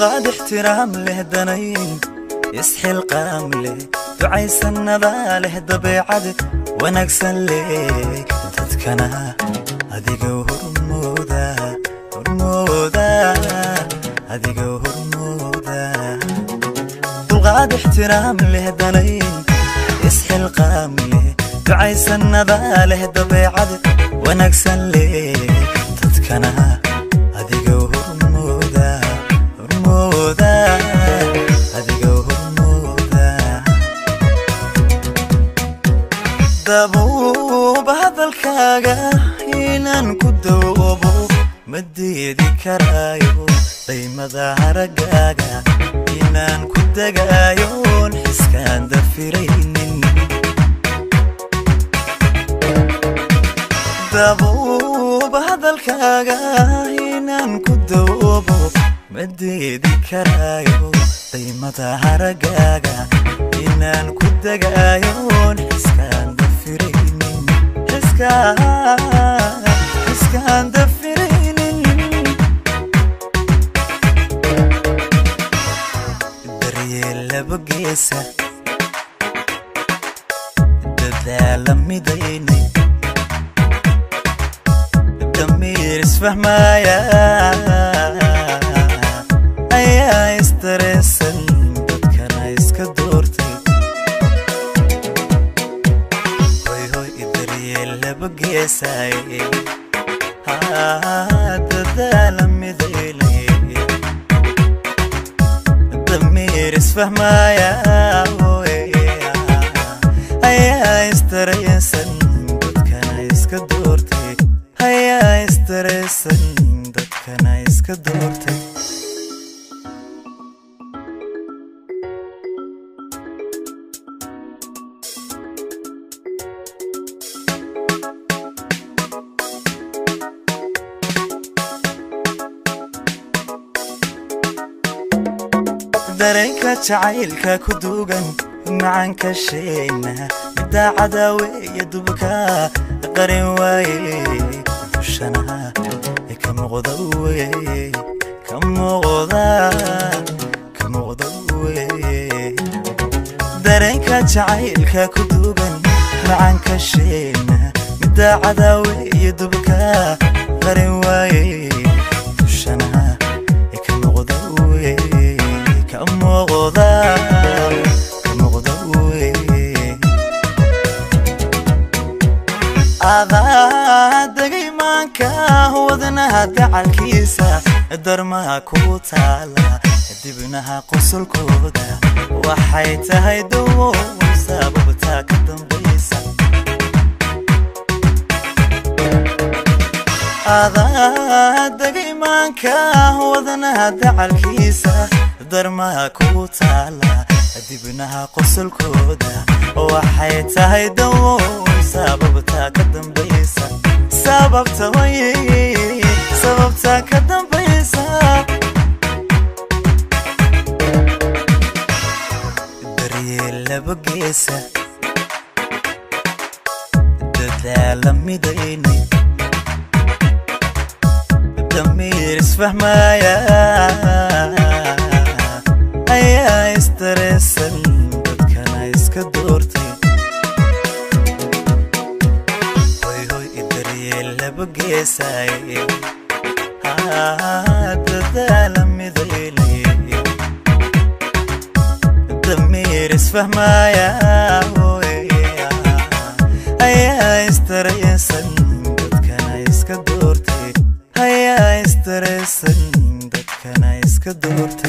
Dulqaad ixtiraam leh, danayn isxilqaam leh, ducaysanada leh, dabeecad wanaagsan leh, dadkana adiga hormooda, hormooda, adiga hormooda. Dulqaad ixtiraam leh, danayn isxilqaam leh, ducaysanada leh, dabeecad wanaagsan leh, dadkana adiga hormooda, hormooda, adiga hormooda. Dabuuba hadalkaaga inaan ku dawoobo ma diidi karaayo, daymada haraggaaga inaan ku degaayoon xiskaan dafiraynin. Dabuuba hadalkaaga inaan ku dawoobo ma diidi karaayo, daymada haraggaaga inaan ku degaayoon xiskaan dafiraynin, xiskaan dafiraynin. Daryeel laba geesa, dadaala midaynay, damiir isfahmaya ayaa isdareesan, dadkana iska doortay. Hoy hoy, daryeel laba geesay, dadaala midaynay, damiir isfahmaya ayaa isdareesan, dadkana iska doortay, ayaa isdareesan, dadkana iska doortay. Dareenka jacaylka ku duugan macanka sheena, middaa cadaaweeya dubka qarin waaye, dushana ka muuqda weye, ka muuqda, ka muuqda weye. Dareenka jacaylka ku duugan macanka sheena, middaa cadaaweeya dubka qarin waaye, dushana ka muuqda weye, ka muuqda, ka muuqda weye. Adaa degay maanka wadnaha dacalkiisa, darmaha ku taala dibnaha qosolkooda, waxay tahay dawo sababtaa ka dambaysa. Adaa degay maanka wadnaha dacalkiisa, darmaha ku taala dibnaha qosolkooda, waxay tahay dawo sababtaa ka dambaysa, sababta way, sababtaa ka dambaysa. Daryeel laba geesa, dadaala midaynay, damiir isfahmaya ayaa isdareesan, dadkana iska doortay. Hoy hoy, daryeel laba geesay, dadaala midaynay, damiir isfahmaya ayaa isdareesan, dadkana iska doortay, ayaa isdareesan, dadkana iska doortay.